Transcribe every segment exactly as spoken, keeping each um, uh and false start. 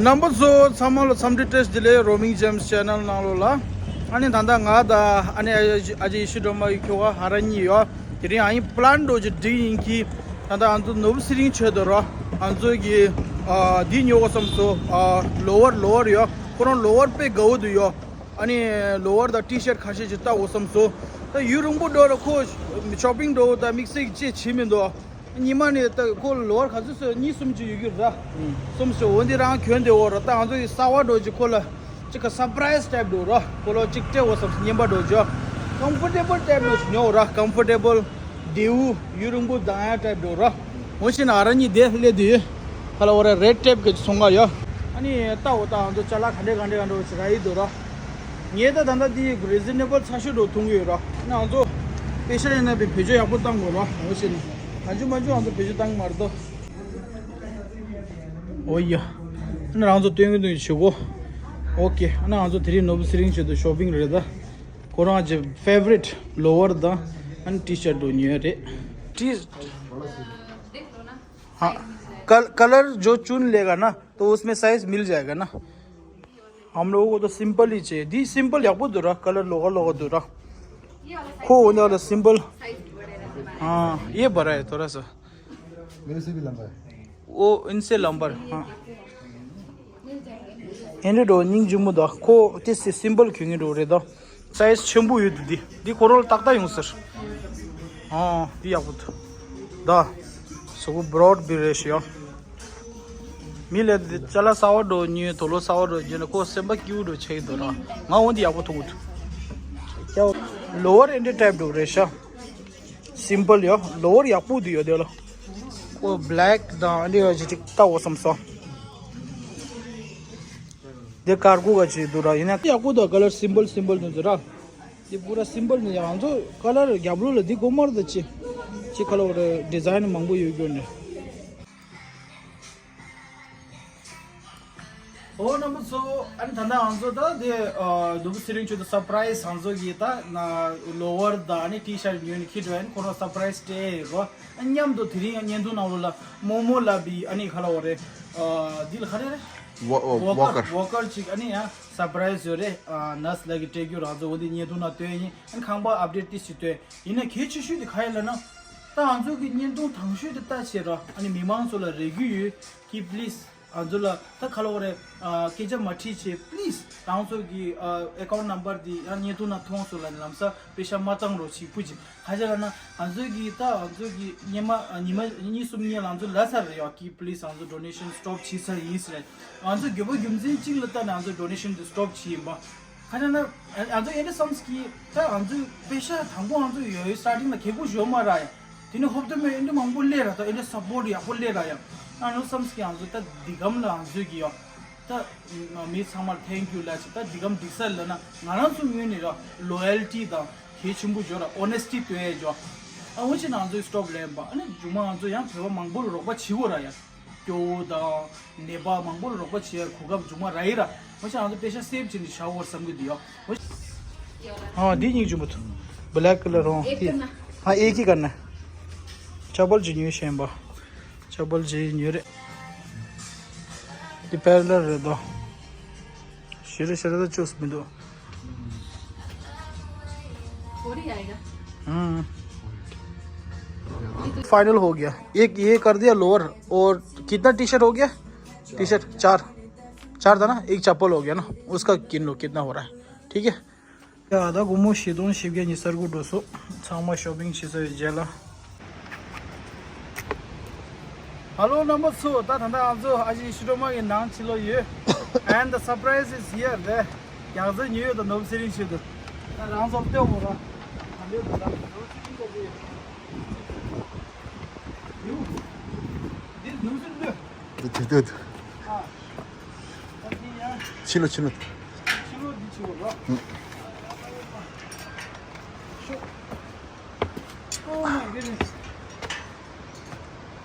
རྣམ་པ་ཚོ་ཚང་མ་ལ་འཚམས་འདྲི་བཀྲ་ཤིས་བདེ་ལེགས། Roaming Gems Channel ནང་ལོགས་ལ། ཨ་ནི་ད་ལྟ་ང་དང་ཨ་ནི་ཨ་ཅེ་ཡེ་ཤེས་སྒྲོལ་མ་ཡི་ཁྱོ་ག་ཧ་ར་གཉིས་ཡོད། དེ་རིང་ཨ་ཡིན་པི་ལན་འགྲོ་རྒྱུ་འགྲིག་ཡིན་གྱི། ད་ལྟ་ང་ཚོ་ནོར་བུ་ཚེ་རིང་ཆོས་དུ་རོ། ང་ཚོ་གི་ཨ་འདི་ཉོ་དགོས་བསམ་སོང་། ཨ་ལོ་ཝར་ལོ་ཝར་ཡོད། ཁོ་རང་ལོ་ཝར་དཔེ་དགའ་བོ་འདུག་ཡོད། ཨ་ནི་ལོ་ཝར་དང་ཊི་ཤར་ཊི་ཁ་ཤས་ཅིག་ལྟ་དགོས་བསམ་སོང་། ད་ཡུན་རིང་པོ་འགྲོ་ར་ཁོ་ཤོ་པིང་འགྲོ་དང་དམིགས་བསལ་གྱི་ཅི་བྱེད་མི་འདུག་ཉི་མ་ནས་ད་ཁོ་ལོ་ཝར་ག་ཚོད་ཚོད་གཉིས་གསུམ་ཅིག་ཡོད་ཀྱི་ར། གསུམ་ཞིག་འོ་འདི་རང་གྱོན་བསྡད་འོ་ར། ད་ང་ཚོ་ཡི་གསར་པ་འགྲོ་ཅིག་ཁོ་ལ་ཅིག་ག་སར་པ་རའི་སི་ཊའིབ་འགྲོ་ར། ཁོ་ལ་ཅིག་སྤྲད་འོ་བསམ་སོང་། རྔན་པ་འགྲོ་ཅིག་ཀམ་ཕོར་ཊེ་བལ་ཊའིབ་ནོ་ཉོ་ར། ཀམ་ཕོར་ཊེ་བལ་བདེ་བོ་ཡུན་རིང་པོ་ལྡང་ཡ་ཊའིབ་འགྲོ་ར། འོ་ཤེས་ན་ཨ་ར་གཉིས་དེ་སླེབས་དུས་ཁ་ལ་འོ་ར་རེཌ་ཊེབ་གི་ཚོང་ཁང་ཡོད། ཨ་ནི་ལྟ་འོ་ད་ང་ཚོ་ཅ་ལག་ག་འདྲས་ག་འདྲས་ག་འདྲས་ཅིག་རག་ཡི་འདུག་ར། ངས་ད་ད་ལྟ་འདི་རི་ཛི་ནེ་བལ་ཚ་ཤོས་འགྲོ་ཐུང་གི་ཡོད་ར། ང་ཚོ་པེ་ཤ་ཡིན་ན་བེད་སྤྱོད་ཡག་པོ་བཏང་དགོས་ར། འོ་ཤེས་ན་ང་ཚོ་མ་འཇུ་ང་ཚོ་བེད་སྤྱོད་བཏང་གི་མ་རེད་དོ། འོ་ཡ། ང་ཚོ་སྟོན་གི་འདུག་ཞུ་གོ། ཨོ་ཁེ། ང་ཚོ་དེ་རིང་ནོར་བུ་ཚེ་རིང་ཆེད་དུ་ཤོ་པིང་རེད་ད། ཁོ་རང་གི་ཕེ་ཝ་རིཊ་ལོ་ཝར་དང་ཨ་ནི་ཊི་ཤར་ཊི་འགྲོ་ཉོས་རེད། ཊི། हाँ। कल कलर जो चुन लेगा ना तो उसमें साइज मिल जाएगा ना। हम लोगों को तो सिंपल ही चाहिए। འདི་སིམ་པལ་ཡག་པོ་འདུག་ར། ཀ་ལར་ལོགས་ཀ་ལོགས་ཀ་འདུག་ར། ཁོ་འོ་ན་ལ་སིམ་པལ། हाँ, ये बड़ा है थोड़ा सा। मेरे से भी लंबा है। वो इनसे लंबा है, हाँ। ཨེ་འདྲ་འགྲོ་སྙིང་རྗེ་མོ་འདུག་ཁོ་དེ་སི་སིམ་པལ་གྱོན་གྱི་འགྲོ་རེད་ད། སའི་ཛི་ཆེན་པོ་ཡོད་འདུག་འདི་འདི་ཁོ་རང་ལ་ཏག་ཏག་ཡོང་ཟེར། ཨ་འདི་ཡག་པོ་འདུག་ད། གཟུགས་པོ་བྷ་རོཌ་པི་རེད་ཤག་མི་ལས་དེ་ཅ་ལག་གསར་པ་འགྲོ་ཉོས། དུག་ལོག་གསར་པ་འགྲོ་རྒྱུ་ན་ཁོ་སེམས་པ་སྐྱིད་པོ་འགྲོ་ཆགས་ཀྱི་འདུག་ར། ང་འོ་འདི་ཡག་པོ་མཐོང་གི་འདུག་ལོ་ཝར་ཨེ་འདྲ་ཊའིབ་འགྲོ་རེད་ཤག་སིམ་པལ་ཡོད། ལོ་ཝར་ཡག་པོ་འདུག་ཡོད་དེ་ལ། ཁོ་བྷི་ལེག་དང་ཨ་འདྲ་ཡོད་ཅིག་ཅིག་ལྟ་འོ་བསམ་སོང་། འདི་ཀར་གོ་ག་ཅིག་འདུག་ར། ཡིན་ན་ཡག་པོ་འདུག་ཀ་ལར་སིམ་པལ་སིམ་པལ་འདུག་ཟེར་ར། འདི་པུ་ར་སིམ་པལ་ནི་ཡང་ང་ཚོ་ཀ་ལར་རྒྱབ་ལོགས་ལ་འདི་གོ་མར་ད་ཅི། ཅི་ཁ་ལོ་རེ་ཌི་ཛའིན་མང་པོ་ཡོད་རྒྱུ་ནི། ཨོ་རྣམ་པ་ཚོ། ཨ་ནི་ད་ལྟ་ང་ཚོ་ད་དེ་ཨ་ནོར་བུ་ཚེ་རིང་ཆེད་དུ་སར་པ་རའི་ཛི་ང་ཚོ་གི་ད་ན་ལོ་ཝར་དང་ཨ་ནི་ཊི་ཤར་ཊི་ཉོས་ནས་ཁྱེར་འགྲོ་ཡིན། ཁོ་རང་སར་པ་རའི་ཛི་སྤྲད་ཡོད་རོ། ཨ་མཉམ་དུ་དེ་རིང་ཡང་བརྙན་ཐུང་ནང་ལོགས་ལ་མོ་མོ་ལབ་པའི་ཨ་ནི་ཁ་ལོ་རེ་ཨ་འདི་ལ་ག་རེ་རེད། ཝོ་ཝོ་ཝོ་ཀར་ཀར། ཝོ་ཀར་ཅིག་ཨ་ནི་ཡང་སར་པ་རའི་ཛི་ཡོད་རེད། ཨ་ནར་སི་ལགས་ཀྱིས་སྤྲད་རྒྱུ་རང་ཚོ་འོ་འདི་བརྙན་ཐུང་ནང་སྟོན་ཡིན། ཨ་ནི་ཁང་པ་ཨབ་ཌེཊ་ཏིས་ཅིག་སྟོན་ཡིན་ན་གལ་ཆེ་ཤོས་དེ་ག་ཡིན་ལབ་ན། ད་ང་ཚོ་གི་བརྙན་ཐུང་དང་ཤོས་དེ་ལྟ་བྱེད་རོགས། ཨ་ནི་མི་མང་ཚོ་ལ་རེ་སྐུལ་ཡོད་ཀི། པི་ལི་སི་ང་ཚོ་ལ་ད་ཁ་ལོ་རེ་ཨ་སྐད་ཆ་མ་དྲིས་བྱེད། པི་ལི་སི་རང་ཚོ་གི་ཨ་ཨེ་ཀའུན་ཊི་ནམ་བར་དེ་ཡང་བརྙན་ཐུང་ནང་མཐོང་སོང་ལབ་ནས་ལམ་སང་པེ་ཤ་མ་བཏང་རོགས་བྱེད་ཕུ་ཅིག་ག་ཅི་ལབ་ན་ང་ཚོ་གི་ད་ང་ཚོ་གི་ཉི་མ་ཉི་མ་གཉིས་གསུམ་གཉིས་ལ་ང་ཚོ་ལབ་ཚར་རེད་ཡ། ཀི་པི་ལི་སི་ང་ཚོ་ཌོ་ནེ་ཤན་སི་ཊོབ་བྱེད་ཚར་ཡིན་ཟེར། ང་ཚོ་དགོས་པ་རྒྱུ་མཚན་གཅིག་ལ་ལྟ་ནས་ང་ཚོ་ཌོ་ནེ་ཤན་དེ་སི་ཊོབ་བྱེད་ཡིན་པ། ག་ཅི་ལབ་ན་ང་ཚོ་ཨེ་འདྲ་བསམ་གི་ད་ང་ཚོ་པེ་ཤ་དང་པོ་ང་ཚོ་ཡོད་ཡོད་སི་ཊར་ཊིང་ལ་གད་ཁུག་ཞོ་མ་རག་ཡ། དེ་ནས་ཧོབ་ཏེ་མོ་ཨེ་འདྲ་མང་པོ་སླེབས་ར། ད་ཨེ་འདྲ་སཔོར་ཊི་ཡག་པོ་སླེབས་ར་ཡ། ཨ་ནོ་བསམ་གི་ང་ཚོ་ད་འདི་གམ་ལ་ང་ཚོ་གི་ཡ། ད་མི་ཚང་མར་ཐེང་ཀིའུ་ལབ་ཅིག་ད་འདི་གམ་འགྲིག་ས་ལབ་ན་ང་རང་ཚོ་ངོས་ནས་ར་ལོ་ཡལ་ཊི་དང་གལ་ཆེན་པོ་འཇོག་ར། ཨོ་ནེ་སི་ཊི་སྟོན་ཡ་འཇོག་ཨ་འོ་ཅི་ང་ཚོའི་སི་ཊོབ་ལེན་པ། ཨ་ནི་མཇུག་མ་ང་ཚོ་ཡང་བོད་པ་མང་པོ་ལ་རོགས་པ་བྱེད་དགོས་ར་ཡ། སྐྱོ་བོ་དང་ནད་པ་མང་པོ་ལ་རོགས་པ་བྱེད་ཡ་གོ་སྐབས་མཇུག་མ་རག་ཡིན་ར། འོ་ཅི་ང་ཚོ་པེ་ཤ་སེབ་བྱེད་ནས་བཞག་དགོས་བསམ་གི་འདུག་ཡ། འོ། हाँ, दी नहीं जो मत। ब्लैक कलर हो। एक ठीक। करना। हाँ, एक ही करना है। चप्पल जी न्यू शेम्बा। चप्पल जी न्यू रे। ये पैरेलल रे दो। शिरे शिरे तो चूस में दो। और ही आएगा। हम्म। फाइनल हो गया। एक ये कर दिया लोअर। और कितना टी शर्ट हो गया? टी शर्ट चार। चार था ना? एक चप्पल हो गया ना? उसका गिन लो कितना हो रहा है। ठीक है। ཡ་ད་དགོང་མོ་བཞི་སྟོང་བཞི་བརྒྱ་ཉི་ཤུ་རྩ་དགུ་འགྲོ་སོང་། ཚང་མ་ཤོ་པིང་བྱས་ཚར་བའི་རྗེས་ལ། ཧ་ལོ་རྣམ་པ་ཚོ། ད་ད་ལྟ་ང་ཚོ་ཨ་ཅེ་ཡེ་ཤེས་སྒྲོལ་མ་གི་ནང་ཕྱི་ལོགས་ཡོད། And the surprise is here. རེད། རྒྱག་རྩེ་ཉོས་ཡོད་དང་ནོར་བུ་ཚེ་རིང་ཆེད་དུ། ད་རང་ཚོར་ལྟོས་མོ་ར། ད་ལོས་ད་ད་ནོར་བུ་ཚེ་རིང་ད་ཅེ་ཡོད། འདི་ནོར་བུ་ཚེ་རིང་ལྟོས། འདི་དེ་ལྟོས། ཨ། ཕྱི་ལོགས་ཕྱི་ལོགས། ཕྱི་ལོགས་འདི་ཕྱི་ལོགས་ལ། ཨུ། Oh my goodness.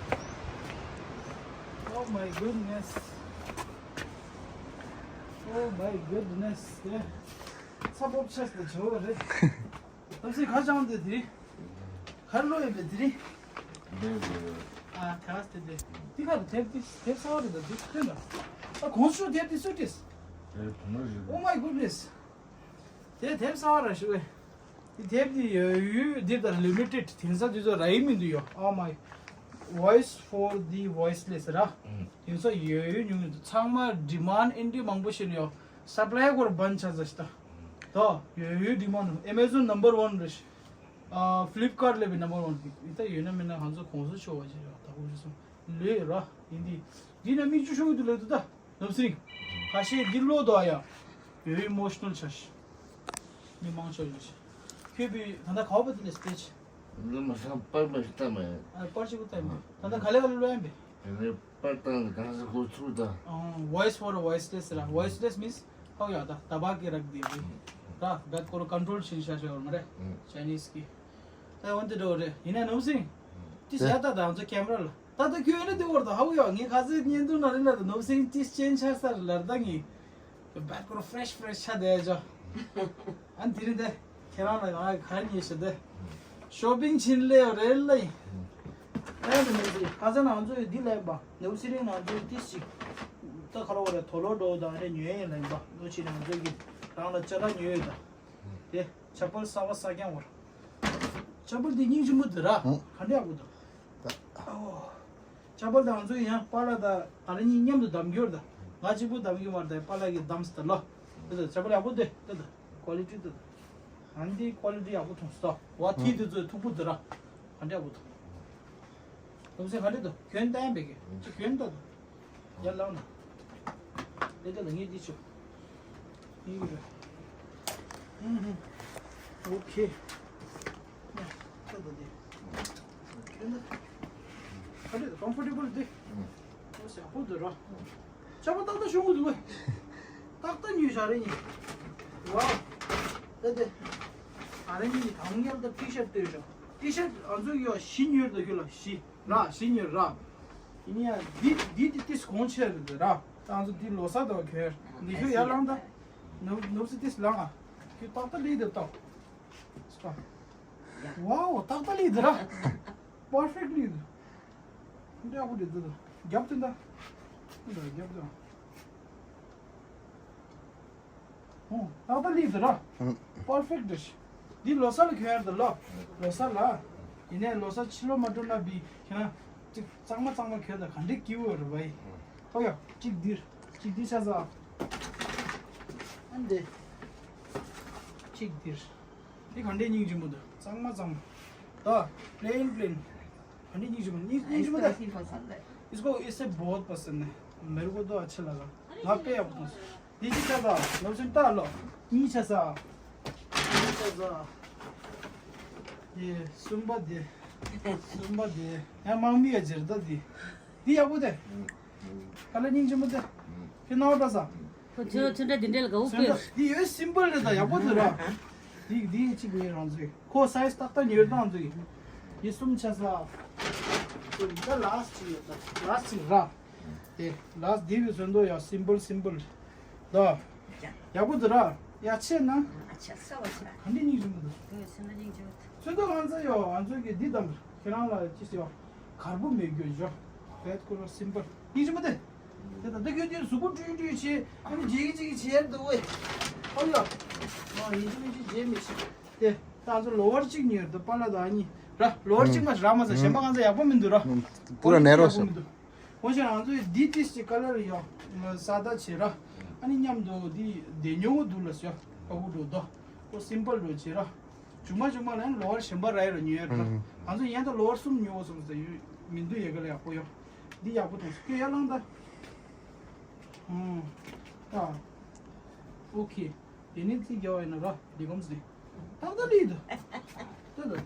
Oh my goodness. Oh my goodness. ཚ་པོ་ཆེ་སྟེ་ཆོ་རེད། ཨ་སི་ཁ་བྱང་དེ་དེ། ཁར་ལོ་ཡོད་པའི་དེ་རིང་། ཨ་ཐེ་ཝ་སི་དེ་དེ། དེ་ཁ་དེ་དེ་དེ་ཚ་བ་རེད་ད་དེ་ཁྱོད་ལ། ཨ་གོང་ཞུ་དེབ་དེ་སུ་ཏིས། Oh my goodness. དེ་དེབ་གསར་བ་ར་ཞུ་བས། དེ་དེབ་དེ་ཡོད་ཡོད་འདི་ལྟར་ལི་མི་ཊེཌ་དེང་སང་དེ་ཚོ་ར་ཡིན་མི་འདུག་ཡོ། Oh my. Voice for the voiceless ར། དེང་སང་ཡོད་ཡོད་ཉུང་ཉུང་ཚང་མ་ཌི་མཱན་ཌི་ཨེན་ཌི་མང་པོ་ཞིག་ཡོད། སབ་ལའི་སྐོར་བན་ཆ་ཟ་ཤི་ད། དོ་ཡོད་ཡོད་ཌི་མཱན་ཌི། ཨེ་མ་ཛོན་ནམ་བར་ཝན་རེད། ཨ་ཕི་ལིབ་ཀར་ལས་བི་ནམ་བར་ཝན་རེད། ད་ཡོད་ན་མེད་ན་ང་ཚོ་གོང་ས་མཆོག་བ་ཞིག་ར་ད་གོང་ས་མཆོག་ལོས་ར་ཡིན་དེ། འདི་ན་མིག་ཆུ་ཤོར་གི་འདུག་ལོས་འདུག་ད། ནོར་བུ་སེང་། ཁ་ཤས་འདི་ལོ་དོ་ཡ། ཡོད་ཨི་མོ་ཤི་ནལ་ཆགས་ཤི། མི་མང་ཆོག་ཡོད་ཤི། ཁྱོད་བི་ད་ལྟ་ག་བ་དེ་ནས་སི་ཊེ་ཇི། འདི་མ་སང་པར་མ་ཞིག་ལྟ་མ་ཡིན། ཨ་པར་ཞིག་ལྟ་མ་ཡིན། ད་ལྟ་ག་ལེ་ག་ལེ་ལོ་ཡིན་པས། དེ་ནས་པར་བཏང་གི་གང་ས་ཁོ་ཚུགས་ད། Voice for voiceless ར། Voiceless means ཧའོ་ཡ་ད་ད་བ་ཀི་རག་དེ་བི་ར། བད་ཁོ་ར་ཀོན་ཊོལ་བྱིན་ཤ་ཤ་བར་མ་རེད། ཆའི་ནིས་ཀི། ད་འོན་ཏེ་འགྲོ་རེད། ཡིན་ན་ནོར་བུ་སེང་། ཏི་ཡ་ད་ད་ང་ཚོ་ཀེམ་ར་ལ། ད་ལྟ་ཁྱོད་ཨེ་ན་དེ་བོར་དང་ཧ་བུ་ཡོ། ངས་ཁ་སེ་བརྙན་ཐུང་ནང་རེ་ན་དང་ནོར་བུ་སེང་ཅིས་ཅན་ཆ་ས་ལར་ད་ངས་བད་ཀོ་ར་ཕི་རེ་ཤི་ཕི་རེ་ཤི་ཆ་དེ་ཇོ། ཨན་དེ་རིང་དེ་ཁྱེད་རང་ལ་ང་ག་རེ་ཉེས་ཤི་དེ་ཤོ་པིང་ཕྱིན་ལེ་རེད་ལེ། ཨེ་ན་མི་ཟི་ཁ་ས་ནང་ཚོ་ཡི་འདི་ལེན་པ་ནོར་བུ་སེང་རིང་ནང་ཚོ་ཡི་ཏི་ཞིག་ད་ཁ་རོ་བ་རེ་དོ་ལོ་འགྲོ་དང་རེ་ཉོས་ཡིན་ལེན་པ་ནོར་ཕྱི་ནང་ཚོ་གི་རང་ལ་ཅ་ལག་ཉོས་ཡོད་ད། དེ་ཆ་པལ་གསར་བ་གསར་རྐྱང་བར། ཆ་པལ་དེ་སྙིང་རྗེ་མོ་དེ་ར། ཧུང་། ག་འདྲ་ཡག་པོ་འདུག་ཨོ། ཆ་པལ་དང་ང་ཚོ་ཡང་པཱ་ལགས་དང་ང་རང་གཉིས་མཉམ་དུ་བདམས་རྒྱུར་དང་། ང་གཅིག་པུ་བདམས་རྒྱུ་མ་རེད་དང་པཱ་ལགས་ཀྱིས་བདམས་སྟེ་ལོ། དེ་ད་ཆ་པལ་ཡག་པོ་འདུག་དེ་ད་ཀོ་ལི་ཊི་དེ་ད། ཨ་འདི་ཀོ་ལི་ཊི་ཡག་པོ་མཐོང་སོང་། བ་ཐི་དེ་ཚོའི་མཐུག་པོ་དེ་ར། ག་འདྲ་ཡག་པོ་འདུག་ལོ་སེ་ག་འདྲ་འདུག་གྱོན་བསྟན་པའི་གི་ཅི་གྱོན་ད་འདུག་ཡར་ལངས་ན། ལེ་ད་ལ་ངས་འདི་ཆུ། ཡིན་གྱི་རེད། ཨུ་ཧུ། ཨོ་ཁེ། ཡ། ད་ད་འདི། ཁྱོད་ད། ག་འདྲ་ཀམ་ཕོར་ཊེ་བལ་འདི། ཨོ་ཡག་པོ་འདུག་ར། ཆ་པ་ཏག་ཏག་ཤོང་གི་འདུག་གས། ཏག་ཏག་ཉོས་བཞག་རེད་ཡིན། ཝའོ། ད་དེ། ཨ་རེ་ནི་དང་ངེར་ད་ཊི་ཤར་ལྟོས་ཤོག་ཊི་ཤར་ང་ཚོ་ཡོད་བཞི་ཉོས་འདུག་ཁྱོད་ལ་བཞི། ར་བཞི་ཉོས་ར། ཡིན་ཡ་འདི་འདི་འདི་ཏིས་གོང་ཆེ་རེད་འདུག་ར། ད་ང་ཚོ་འདི་ལོ་གསར་དང་ཁྱོད་འདི་ཁྱོད་ཡར་ལངས་ད། ནུབ་ནུབ་སི་ཏིས་ལངས་ཨ། ཁྱོད་ཏག་ཏག་ལི་འདི་ཏོ། སི་ཀ། ཝའོ་ཏག་ཏག་ལི་འདི་ར། པར་ཕེག་ལི་འདི། འདི་ཨ་ཁུ་འདི་འདི་རྒྱབ་དེ་འདྲ། འདི་རྒྱབ་དེ། ཨོ། ཏག་ཏག་ལི་འདི་ར། ཨང་། པར་ཕེག་ཏི་རེད། འདི་ལོ་གསར་ལ་གྱོན་ཡར་འདི་ལོ། ལོ་གསར་ལ། ཡིན་ནའི་ལོ་གསར་ཕྱི་ལོ་མ་འགྲོ་ན་བི་ཁྱེད་རང་གཅིག་གཙང་མ་གཙང་མ་གྱོན་དང་ག་འདྲའི་སྐྱིད་པོ་རེད་བའི། ཧོ་ཡ་གཅིག་འདིར་གཅིག་འདི་ཤ་ཟ། ཨ་འདི། གཅིག་འདིར། འདི་ག་འདྲའི་སྙིང་རྗེ་མོ་འདུག་གཙང་མ་གཙང་མ། ད་པི་ལེན་པི་ལེན། ག་འདྲའི་སྙིང་རྗེ་མོ་སྙིང་སྙིང་རྗེ་མོ་ད། इसको ऐसी पसंद है। इसको इससे बहुत पसंद है। मेरे को तो अच्छा लगा। ང་དཔེ་ཡག་པོ་མཐོང་སོང་། འདི་གཅིག་ཆ་ཚང་། ལོ་སེམས་ཏག་ལོ། གཉིས་ཆ་ཚང་། གཉིས་ཆ་ཚང་། དེ་གསུམ་པ་དེ། གསུམ་པ་དེ། ཡང་དམག་མི་ཡ་ཇེར་ད་དེ། འདི་ཡག་པོ་དེ། ཨ་ལ་སྙིང་རྗེ་མོ་དེ། ཁྱོད་སྣང་བ་འགྲོ་ས། ཁོ་ཚོ་ཚོ་འདྲ་འདི་འདྲ་ལ་དགའ་བོ་ཚོ་འདྲ་དཔེ། འདི་ཡོད་སིམ་པལ་རེད་ད་ཡག་པོ་འདུག་ར། འདི་འདི་གཅིག་ཉོས་རང་ཚོས། ཁོ་སའི་ཛི་ཏག་ཏག་ཉོས་རང་ཚོས། འདི་གསུམ་ཆ་ས། ཁོ་འདི་ད་ལ་སི་ཊི་ཡོད་ད། ལ་སི་ཊི་ར། དེ་ལ་སི་ཊི་འདི་བི་ཚོན་མདོག་ཡ་སིམ་པལ་སིམ་པལ། ད། ཡག་པོ་འདུག་ར། ཡ་ཆེ་ན། ཨ་ཆ་ས་བ་ཆ། ག་འདྲ་སྙིང་རྗེ་མོ་འདུག་ངས་སེམས་ལ་སྙིང་རྗེ་མོ་འདུག་ཚོན་མདོག་ང་ཚོ་ཡོད་ང་ཚོ་གི་འདི་དང་ཁྱེད་རང་ལ་ཅི་ཟེར་བ། གར་པོ་མེད་རྒྱུ་ཞོ། བེད་ཁོ་ར་སིམ་པལ། སྙིང་རྗེ་མོ་དེ། དེ་ད་ལྟ་ཁྱོད་དེ་གཟུགས་པོ་བཀྲུས་བཀྲུས་བྱས་ཨ་ནི་རྗེས་ཀྱི་ཅིག་བྱས་འདུག་ཝེ། ཨོ་ཡ། ཨ་ཡིན་གཅིག་མིན་གཅིག་བྱས་མི་ཤེས། དེ་ད་ང་ཚོ་ལོ་ཝར་གཅིག་ཉོས་འདུག་པཱ་ལགས་དང་ཨ་ནི་ར་ལོ་ཝར་གཅིག་མ་རག་མ་ཟ་གཞན་པ་ང་ཚོ་ཡག་པོ་མི་འདུག་ར། པུ་ར་ནེ་རོ་ཡག་པོ་མི་འདུག་འོ་ཞེས་ང་ཚོ་འདི་ཏིས་ཀྱི་ཀ་ལར་ཡོད་ས་ད་བྱེད་ར། ཨ་ནི་མཉམ་དུ་འདི་བདེ་ཉོ་འདུག་ལ་ཞོ་ཨ་ཁུ་འགྲོ་དོ། ཨོ་སིམ་པལ་འགྲོ་བྱེད་ར། ཇུ་མ་ཇུ་མ་ལ་ཡང་ལོ་ཝར་གཞན་པ་ར་ཡོད་ར་ཉོས་ཡོད་ར། ང་ཚོ་ཡན་ད་ལོ་ཝར་གསུམ་ཉོ་སོང་ཟེར་ཡོད་མི་འདུག་ཡ་ག་ལ་ཡག་པོ་ཡོད། འདི་ཡག་པོ་མཐོང་སོང་ཁྱོད་ཡར་ལངས་ད། ཨོ། ད། ཨོ་ཁེ། དེ་ནས་རྩིས་རྒྱག་པ་ཡིན་ན་ར་འདི་གོམས་ནས། ཏག་ཏག་ལི་འདུག་ཏག་ཏག་ཏག་ཏག་ལི་འདུག་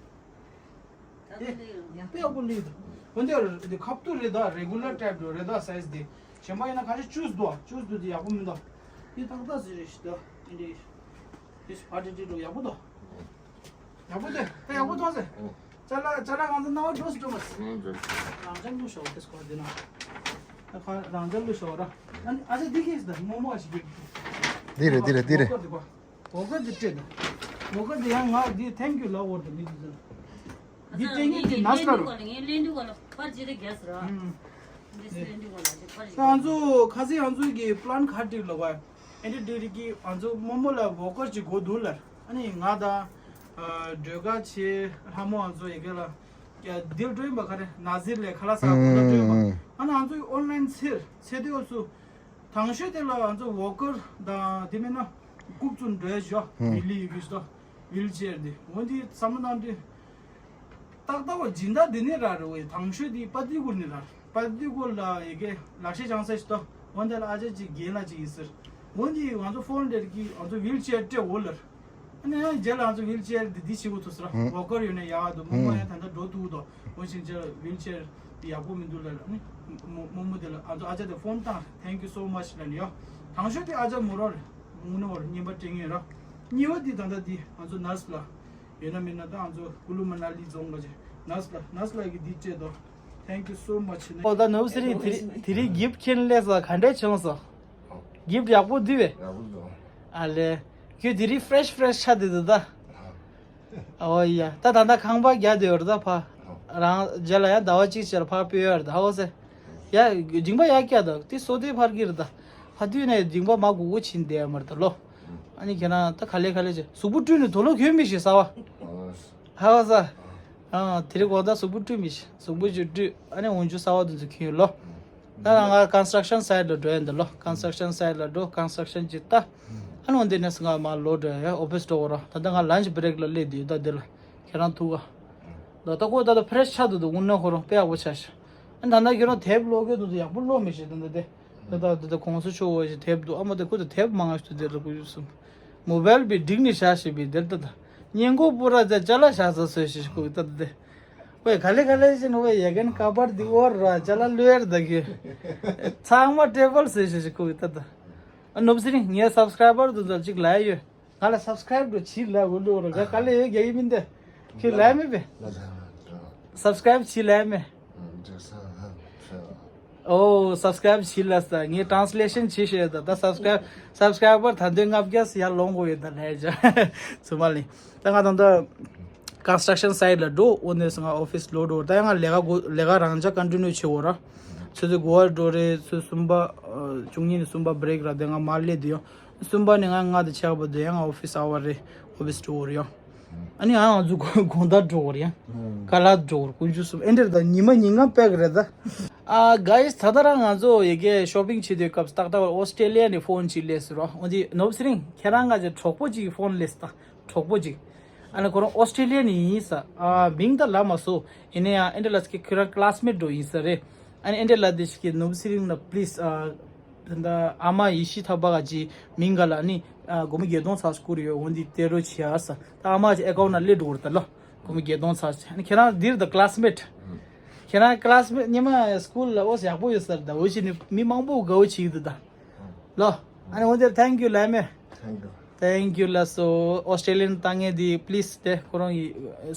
དཔེ་ཡག་པོ་ལི་འདུག་འོན་ཏེ་འདི་ཁབ་ཏུ་རེད་ད་རེ་གུ་ལར་ཊའིབ་འདུག་རེད་ད་སའི་ཛི་དེ། གཞན་པ་ཡིན་ན་ག་ཤེད་ཅུས་འདུག་ཅུས་འདུག་དེ་ཡག་པོ་མི་འདུག་འདི་ཏག་ཏག་ཟེར་རེད་ཤི་ད་འདི་འདྲ་ཡིན། འདི་ཕ་ཏི་ཏི་འདུག་ཡག་པོ་འདུག་ཡག་པོ་འདུག་ད་ཡག་པོ་མཐོང་ཟེར། ཅ་ལག་ཅ་ལག་ང་ཚོ་སྣང་བ་འགྲོ་སི་འགྲོ་མ་སི། ཨང་འགྲོ། རང་ཅག་ལུ་ཤོག་དེ་སྐོར་འདི་ན། ད་ཁ་རང་ཅག་ལུ་ཤོག་ར། ཨ་ནི་ཨ་ཅག་འདི་གིས་ད་མོ་མོ་ཨ་ཞིག་གི། འདི་རེད་འདི་རེད་འདི་རེད། གོ་གི་འདི་སྤྲད་ད། གོ་གི་འདི་ཡང་ང་འདི་ཐེང་ཀྱུ་ལབ་འོར་ད་མི་འདི་ད། འདི་སྤྲད་ངེས་འདི་ནས་ལ་ར། ངས་ལེན་འདུག་ག་ལ་ངས་ལེན་འདུག་ག་ལ་པར་ཇི་རེ་རྒྱས་སི་ར། ཨུམ། ང་ཚོ་ཁ་སང་ང་ཚོ་གི་པི་ལན་ག་རེ་བསྒྲིགས་ལབ་པ། ཨེ་འདྲ་བསྒྲིགས་རེད་ཀི། ང་ཚོ་རྨོ་མོ་ལ་ཝོ་ཀར་ཅིག་དགོས་འདུག་ལབ། ཨ་ནི་ང་དང་སྒྲོལ་དཀར་བྱས་ལྷ་མོ་ང་ཚོ་ཡ་གི་ལ་ཡ་དིལ་སྒྲོན་པ་ག་རེ་ན་ཟིར་ལས་ཁ་ལག་ཟ་གོ་ལ་སྒྲོན་པ། ཨ་ནི་ང་ཚོ་ཨོན་ལན་ཚེར་ཚེ་དེ་འོ་སུ། དང་ཤོས་དེ་ལ་ང་ཚོ་ཝོ་ཀར་དང་དེ་མིན་ན་རྐུབ་བཙུགས་འགྲོ་ཡ་ཞོ་ཝིལ་ལི་ཡི་གི་ཞོ་ཝིལ་ཅེར་དེ་འོ་འདི་བསམ་བློ་བཏང་དུས། ཏག་ཏག་བ་སྦྱིན་བདག་འདི་ནས་ར་རེ་བའི་དང་ཤོས་འདི་པ་ཏི་གུར་ནས་ར། པ་ཏི་གུར་ལ་ཡི་གེ་ལག་ཤེས་སྦྱང་ས་ཞིག་ཏོ། འོན་ཏེ་ལ་ཨ་ཅག་ཅིག་རྒན་ལགས་ཅིག་ཡིན་ཟེར། འོན་ཏེ་ང་ཚོ་ཕོན་འདིར་གི་ང་ཚོ་ཝིལ་ཅེར་སྤྲད་འོ་ལར། ཨ་ནི་ཡང་རྗེས་ལ་ང་ཚོ་ཝིལ་ཅེར་འདི་འདི་བྱེད་དགོས་ཐུག་ཟེར། ཝོ་ཀར་ཡོད་ན་ཡག་འདུག་རྨོ་མོ་ཡང་ད་ལྟ་འགྲོ་ཐུག་འདུག་འོ་ཞིང་ཅེར་ཝིལ་ཅེར་འདི་ཡག་པོ་མི་འདུག་ལར། ཨ་ནི་རྨོ་མོ་འདི་ལ་ང་ཚོ་ཨ་ཅག་དེ་ཕོན་བཏང་། Thank you so much ལ་ནི་ཡོ། དང་ཤོས་དེ་ཨ་ཅག་མོ་རོ་རེད། དངུལ་ནོར་བར་རྔན་པ་སྤྲད་མཁན་ར། གཉིས་པ་འདི་ད་ལྟ་འདི་ང་ཚོ་ནར་སི་ལ། ཡོད་ན་མེད་ན་ད་ང་ཚོ་ཀུ་ལུ་མ་ན་ལི་རྫོང་ལ་ཅིག་ནར་སི་ལ་ནར་སི་ལ་གི་འདི་སྤྲད་དོ། Thank you so much ནི། ཨོ་ད་ནོར་བུ་ཚེ་རིང་དེ་རིང་དེ་རིང་གིཕ་ཁྱེར་སླེབས་སོང་། ག་འདྲས་བྱུང་སོང་། གིཕ་ཡག་པོ་འདུག་བས། ཡག་པོ་འདུག་ཨ་ལེ། ཁྱོད་དེ་རིང་ཕི་རེ་ཤི་ཕི་རེ་ཤི་ཆགས་བསྡད་འདུག་ད། ཨོ་ཡ། ད་ད་ད་ཁང་པ་རྒྱག་བསྡད་ཡོད་རེད་ད་ཕ། རང་རྗེས་ལ་ཡ་ཟླ་བ་གཅིག་ཕྱིར་ཕར་སྤོས་ཡོད་རེད་ད། ཧ་གོ་སོང་། ཡ་མཇིང་པ་ཡར་བཀྱག་དང་དེ་སོ་དེ་ཕར་གྱི་རེད་ད། ཕ་དུས་ནས་མཇིང་པ་མ་སྒུག་སྒུག་ཕྱིན་བསྡད་ཡོད་མ་རེད་ད་ལོ། ཨ་ནི་ཁྱེད་རང་ད་ག་ལེ་ག་ལེ་བྱས་གཟུགས་པོ་བཀྲུས་ནས་དུག་ལོག་གྱོན་མི་ཤེས་ས་བ། ཧ་བ་ས། ཨ་དེ་རིང་དགོང་དག་གཟུགས་པོ་བཀྲུས་མི་ཤེས། གཟུགས་པོ་ཅིག་བཀྲུས། ཨ་ནི་འོག་འཇུག་གསར་བ་དེ་ཚོ་གྱོན་ལོ། ད་ང་ཀོན་སི་ཊྲག་ཤན་སའིཊ་ལ་འགྲོ་ཡ་འདི་ལོ། ཀོན་སི་ཊྲག་ཤན་སའིཊ་ལ་འགྲོ། ཀོན་སི་ཊྲག་ཤན་ཅིག་ལྟ། ཨ་ནི་འོ་འདི་ནས་ང་མར་ལོག་འགྲོ་ཡ། ཨོ་ཕི་སི་འགྲོ་དགོས་ར། ད་ལྟ་ང་ལན་ཆི་བྷི་རེག་ལ་སླེབས་བསྡད་ཡོད་ད་འདི་ལ། ཁྱེད་རང་ཐུག་ག་ད་ལྟ་ཁོ་ད་ལྟ་ཕི་རེ་ཤི་ཆགས་འདུག་དངུལ་ནོར་ཁོ་རང་དཔེ་ཡག་པོ་ཆགས་ཤག་ཨ་ད་ལྟ་ཁྱོད་རང་དེབ་ཀློག་གི་འདུག་ཡག་པོ་ཀློག་མི་ཤེས་ད་ལྟ་དེ། ད་ལྟ་ད་ལྟ་གོང་ས་མཆོག་འོ་ཞིག་དེབ་འདུག་ཨ་མ་དེ་ཁོ་ད་དེབ་མང་ང་ཞིག་དེ་ལ་ཁོ་ཡོད་སོང་། མོ་བལ་བི་འགྲིག་ནི་ཤ་ཞིག་བི་དེར་ད་ད། སྙན་གོ་པུ་ར་ཛ་ཅ་ལ་ཤ་ས་སོས་ཤིག་ཁོ་ད་ད་དེ། ཝེ་ག་ལེ་ག་ལེ་ཞིག་ནོ་ཝེ་ཡ་གན་ཀ་པར་དི་ཨོར་ར་ཅ་ལ་ལུ་ཡར་ད་གི། ཚང་མ་ཊེ་བལ་སོས་ཤིག་ཁོ་ད་ད། ཨ་ནོབ་སི་རིང་ངའི་སབ་སི་ཀ་རའི་བར་དུ་ད་ཅིག་ལ་ཡོད། ང་ལ་སབ་སི་ཀ་རའིབ་འགྲོ་བྱིས་ལ་འུ་ལུ་ར་ག་ག་ལེ་ཡོད་རྒྱ་ཡིན་མིན་དེ། ཁྱོད་ལ་མེད་པས། སབ་སི་ཀ་རའིབ་བྱིས་ལ་མེད། ཨོ་སབ་སི་ཀ་རའིབ་བྱིས་ལ་ས་ངས་ཊྲན་སི་ལེ་ཤན་བྱིས་ཤེས་ད་ད་སབ་སི་ཀ་རའིབ་སབ་སི་ཀ་རའི་བར་ད་དོན་ལྔ་བརྒྱ་སི་ཡར་ལོངས་དགོས་ཡོད་ད་ལས་བྱ་ཚུ་མ་ལི། ད་ང་ད་ད་ཀོན་སི་ཊྲག་ཤན་སའིཊ་ལ་འགྲོ་འོ་ནས་ང་ཨོ་ཕི་སི་ལོག་འགྲོ་ད་ཡང་ང་ལས་ཀ་གོ་ལས་ཀ་རང་ཅག་ཀོན་ཊི་ནིའུ་བྱེད་འོ་ར། ཚོད་ཚོད་གོ་བར་འགྲོ་རེད། ཚོད་གསུམ་པ་བཅུ་གཉིས་ནས་གསུམ་པ་བྷི་རེག་ར་དེ་ང་མར་སླེབས་དུས་ཡང་། གསུམ་པ་ནས་ང་ལྔ་དང་ཕྱེད་ཀ་བར་དུ་ཡང་ཨོ་ཕི་སི་ཨ་ཝར་རེད། ཨོ་ཕི་སི་འགྲོ་དགོས་རེད་ཡང་། ཨ་ནི་ང་ང་ཚོ་དགོང་དག་འགྲོ་དགོས་རེད་ཡང་། ཀ་ལ་འགྲོ་དགོས་དཀོན་མཆོག་གསུམ་ཨེ་འདྲ་རེད་ད་ཉི་མ་ཉིན་གང་པེག་རེད་ད། ཨ་གྷའི་ད་ལྟ་རང་ང་ཚོ་ཡ་གི་ཤོ་པིང་བྱེད་དུས་སྐབས་ཏག་ཏག་ཨོ་སི་ཀྲེ་ལི་ཡ་ནས་ཕོན་ཅིག་སླེབས་སོང་ར། འོན་ཏེ་ནོབ་སི་རིང་ཁྱེད་རང་ང་ཚོ་གྲོགས་པོ་ཅིག་གིས་ཕོན་སླེབས་ད། གྲོགས་པོ་ཅིག་ཨ་ནི་ཁོ་རང་ཨོ་སི་ཀྲེ་ལི་ཡ་ནས་ཡིན་ས། ཨ་མིང་ད་ལབ་མ་སོང་། ཡིན་ན་ཡང་ཨེ་འདྲ་ལབ་ཀི་ཁྱོད་རང་ཀི་ལ་སི་མེ་ཊི་འགྲོ་ཡིན་ས་རེད། ཨ་ནི་ཨེ་འདྲ་ལབ་དེ་ཞིག་གི་ནོབ་སི་རིང་ལ་པི་ལི་སི་ཨ་ད་ཨ་མ་ཡེ་ཤེས་ཐར་པ་ག་ཅི་མིང་ག་ལ་ཨ་ནི་ཨ་སྒོར་མོ་བརྒྱད་སྟོང་ཚར་བསྐུར་ཡོད། འོན་ཏེ་སྟེར་རོགས་བྱེད་ཨ་ས། ད་ཨ་མ་ཅི་ཨེ་ཀའུན་ཊི་ནང་སླེབས་འགྲོ་གི་རེད་ད་ལོ། སྒོར་མོ་བརྒྱད་སྟོང་ཚར་ཨ་ནི་ཁྱེད་རང་འདིར་ད་ཀི་ལ་སི་མེ་ཊི། ཁྱེད་རང་ཀི་ལ་སི་མེ་ཊི་ཉི་མ་སི་ཀུལ་ལ་ཨོ་ཡག་པོ་ཡོད་ས་རེད་ད། འོ་ཞིག་ནི་མི་མང་པོ་དགའ་བོ་བྱེད་ཀྱི་འདུག་ད། ལོ། ཨ་ནི་འོ་དེར་thank you ལབ་མེད། Thank you. Thank you ལབ་སོ། ཨོ་སི་ཀྲེ་ལི་ཡ་ནས་བཏང་མཁན་དེ་པི་ལི་སི་དེ་ཁོ་རང་ཡི་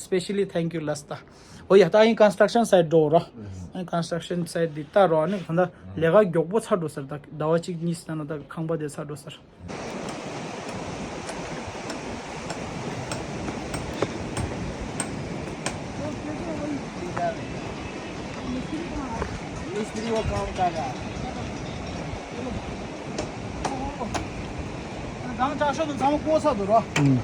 སི་པེ་ཤ་ལི་thank you ལབ་སོ་ད། འོ་ཡ་ད་ཨིན་ཀོན་སི་ཊྲག་ཤན་སའིཊ་འགྲོ་རོ། ཨིན་ཀོན་སི་ཊྲག་ཤན་སའིཊ་དེ་ལྟ་རོ། ཨ་ནི་གང་ལྟར་ལས་ཀ་མགྱོགས་པོ་ཚར་འགྲོ་ས་རེད་ད། ཟླ་བ་གཅིག་གཉིས་ཙམ་ནང་ད་ཁང་པ་དེ་ཚར་འགྲོ་ས་རེད། मिस्त्री वो काम कर रहा है। गांव चार सौ तो गांव को सा दो रहा। हम्म।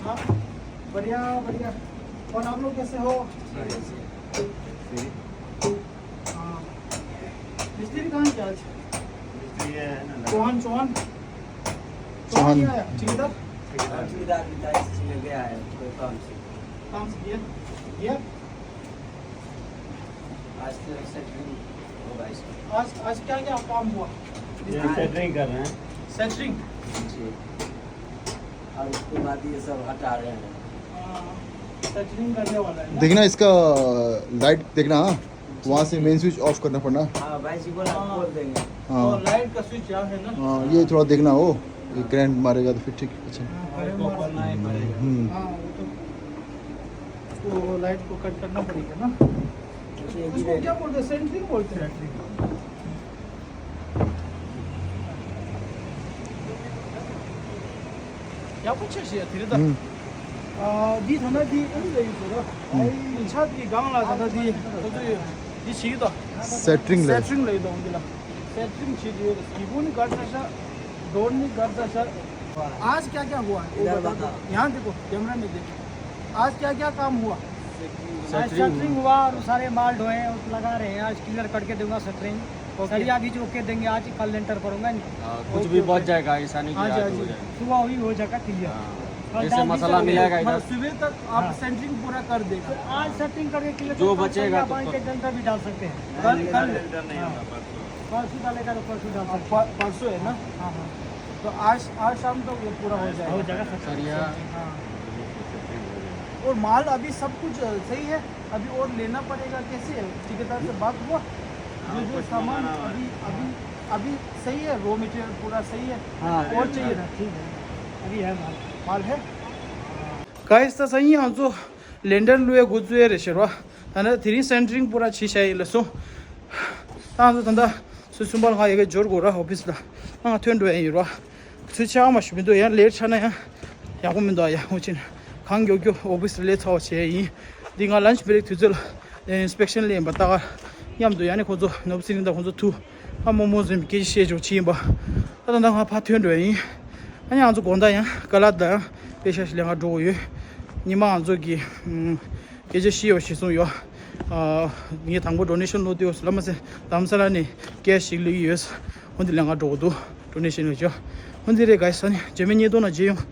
हाँ, बढ़िया, बढ़िया। और आप लोग कैसे हो? हाँ। मिस्त्री कहाँ गया आज? मिस्त्री है ना, चौहान, चौहान। चौहान। चौहान नहीं आया, ठेकेदार? ठेकेदार भी था, इसलिए गया है, कोई काम से। काम से किया? किया? आज तो सेटरिंग होगा इसका। आज, आज क्या क्या काम हुआ? ये सेटरिंग कर रहे हैं। सेटरिंग? जी। और उसके बाद ये सब हटा रहे हैं। हाँ, सेटरिंग करने वाला है ना? देखना इसका लाइट देखना, हाँ। वहाँ से मेन स्विच ऑफ करना पड़ना। हाँ, भाई जी बोला, हाँ। खोल देंगे। हाँ। और लाइट का स्विच यहाँ है ना? हाँ, ये थोड़ा देखना हो, ये करंट मारेगा तो फिर ठीक। अच्छा। हाँ, करंट मारेगा। हम्म। हाँ, वो तो, तो लाइट को कट करना पड़ेगा ना। उसको क्या बोलते हैं? सेंटरिंग बोलते हैं। ཡག་པོ་ཆེ་ཞེས་དེ་རེད་ད། ཨུམ། ཨ། འདི་ད་ལྟ་འདི་ཨེ་འདྲ་ཡོད་ཟེར་རོ། ཨུམ། ཨ་ཡི་ཆ་འདི་སྒང་ལ་ད་ལྟ་འདི་ཁོ་ཚོ་ཡོད། འདི་བྱེད་ཀྱི་ད། སེ་ཊིང་ལ། སེ་ཊིང་ལ་ཡོད་དོ་འདི་ལ། སེ་ཊིང་བྱེད་ཀྱི་ཡོད། གི་པོ་ནི་གར་ས་ཤ། ཌོར་ནི་གར་ས་ཤ། आज क्या क्या हुआ? वो इधर बता दो। बता। यहाँ देखो, कैमरा में देखो। आज क्या क्या काम हुआ? आज शटरिंग हुआ और सारे माल ढोए हैं, लगा रहे हैं। आज क्लियर करके दूंगा शटरिंग। ओके। सरिया भी जो के देंगे आज ही, कल लेंटर पड़ूंगा नहीं। हाँ, कुछ ओके, भी बच ओके। जाएगा, ऐसा नहीं कि हाँ जी, आज हाँ हो जी। जाए। सुबह हुई हो जाएगा क्लियर। हाँ। कल जैसे डाल दी मसाला तो मिलेगा इधर। मतलब सुबह तक आप हाँ। सेंटरिंग पूरा कर देगा। तो आज सेटिंग करके क्लियर जो करके बचेगा सरिया तो बांध के क- लेंटर भी डाल सकते हैं। कल, कल। लेंटर नहीं हाँ। होगा, परसों। परसों डालेगा तो परसों डाल सकते हैं। प-, परसों है ना? हाँ, हाँ। तो आज, आज शाम तक ये पूरा हो जाएगा। हो जाएगा सर। सरिया। हाँ। और माल अभी सब कुछ सही है, अभी और लेना पड़ेगा, कैसे है? ठेकेदार से बात हुआ? जो, जो सामान अभी, अभी, अभी सही है, रॉ मटेरियल पूरा सही है? हाँ। और चाहिए? ठीक है, अभी है माल। माल है? गाइस, ད་སང་ཉིན་ང་ཚོ་ལེན་ཌར་བླུག་ཡས་འགོ་བཙུགས་ཡས་རེད་ཤག་ར། ད་ནི་དེ་རིང་སེན་ཊ་རིང་པུ་ར་བྱས་བཞག་ཡིན་ལབ་སོང་། ད་ང་ཚོ་ད་ལྟ་ཚོད་གསུམ་པ་ལ་ང་ཡ་གི་འབྱོར་དགོས་ར་ཨོ་ཕིས་ལ། ང་ཐོན་འགྲོ་ཡས་ཡིན་ར། ཚོད་ཆག་མ་ཞུ་མི་འདུག་ཡང་ལེ་ཊི་ཆགས་ན་ཡང་ཡག་པོ་མི་འདུག་ཡ། འོ་ཅིན་གང་མགྱོགས་མགྱོགས་ཨོ་ཕིས་ལ་སླེབས་ཚར་བ་བྱས་ཡིན། འདི་ང་ལན་ཆི་བྷེ་རེག་དུས་ཚོད་ལ་ཨིན་སི་པེག་ཤན་སླེབས་ཡིན་པ། ད་ག་མཉམ་དུ་ཡང་ནི་ཁོང་ཚོ་ནོར་བུ་ཚེ་རིང་དང་ཁོང་ཚོ་ཐུག་ཕ་མོ་མོ་ཟིན་སྐད་ཆ་བཤད་ཆོག་ཕྱིན་པ། ད་ད་ད་ང་ཕ་ཐོན་འགྲོ་ཡིན། ཨ་ནི་ང་ཚོ་དགོང་དག་ཡང་ཀ་ལ་དང་པེ་ཤ་ཞིག་ལེན་ག་འགྲོ་གི་ཡོད། ཉི་མ་ང་ཚོ་གི་ཨམ་སྐད་ཆ་བཤད་ཡོད་ཞེས་གསུངས་ཡོད། ཨ་ངས་དང་པོ་ཌོ་ནེ་ཤན་ལོ་དེ་ཡོད་ལ་མ་ཟད་དྷ་རམ་ས་ལ་ནས་ཀེ་ཤ་ཞིག་ལེན་གི་ཡོད། འོ་འདི་ལེན་ག་འགྲོ་གི་འདུག་ཌོ་ནེ་ཤན་ལ་ཅོ། འོ་འདི་རེད་ག་ས་ནི་རྗེས་མའི་ཉིས་སྟོང་ན་མཇལ་ཡོང་།